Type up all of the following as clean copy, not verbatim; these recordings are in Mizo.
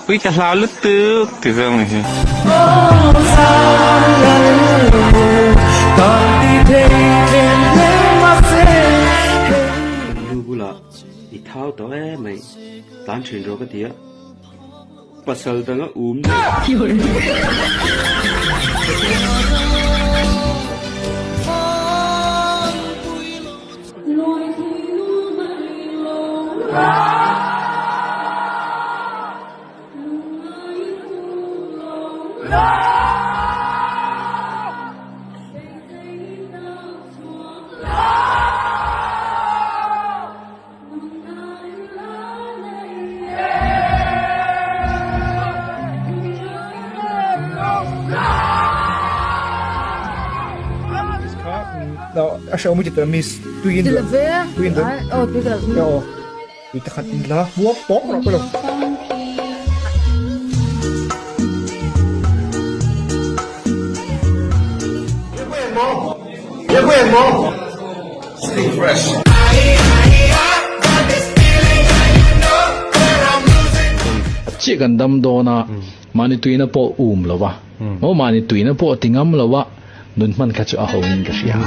Ui ka hlau lutuk ti vel mai hi. Kan nu bulah i thau tawh em mai, tan thin rawh ka ti a. Pasal dang a um daih. Chiah kan dam dawn a, mahni tuina pawh um lo va, maw mahni tuina pawh ti ngam lo va, nun hman kha chu a ho in ka hria.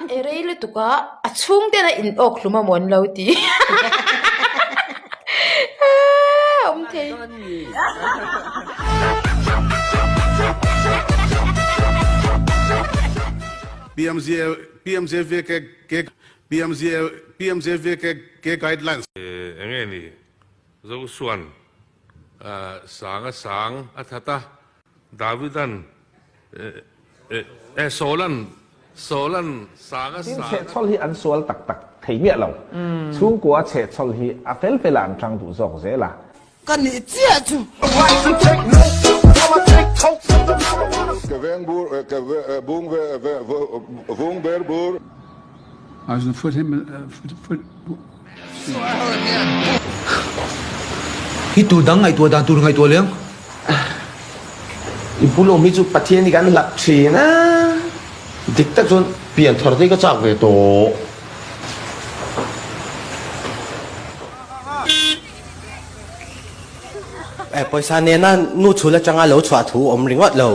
A rei lutuk a, a chhung ten a in awk hlum a maw an lo ti awm thei. PMJVK PMJVK guidelines. Enge ni Josuan sang a sang a that a, Davidan eh Saulan Saulan sang a Tin, sang a. chhehchhawl hi an sual tak tak thei miah lo. Chhungkua chhehchhawl hi a fel fela an tang duh zawk zel a. Ka nih chiah chu. Ka veng bur ka vung vung ber bur. Hi tur dang ngaihtuah dan tur ngaihtuah leng. I bul awm hi chu Pathian hi kan hlak thin a, dik tak chuan pian thar te hi ka chak ve tawh. Pawisa nena nu chhul atanga lo chhuah thu awm ringawt lo.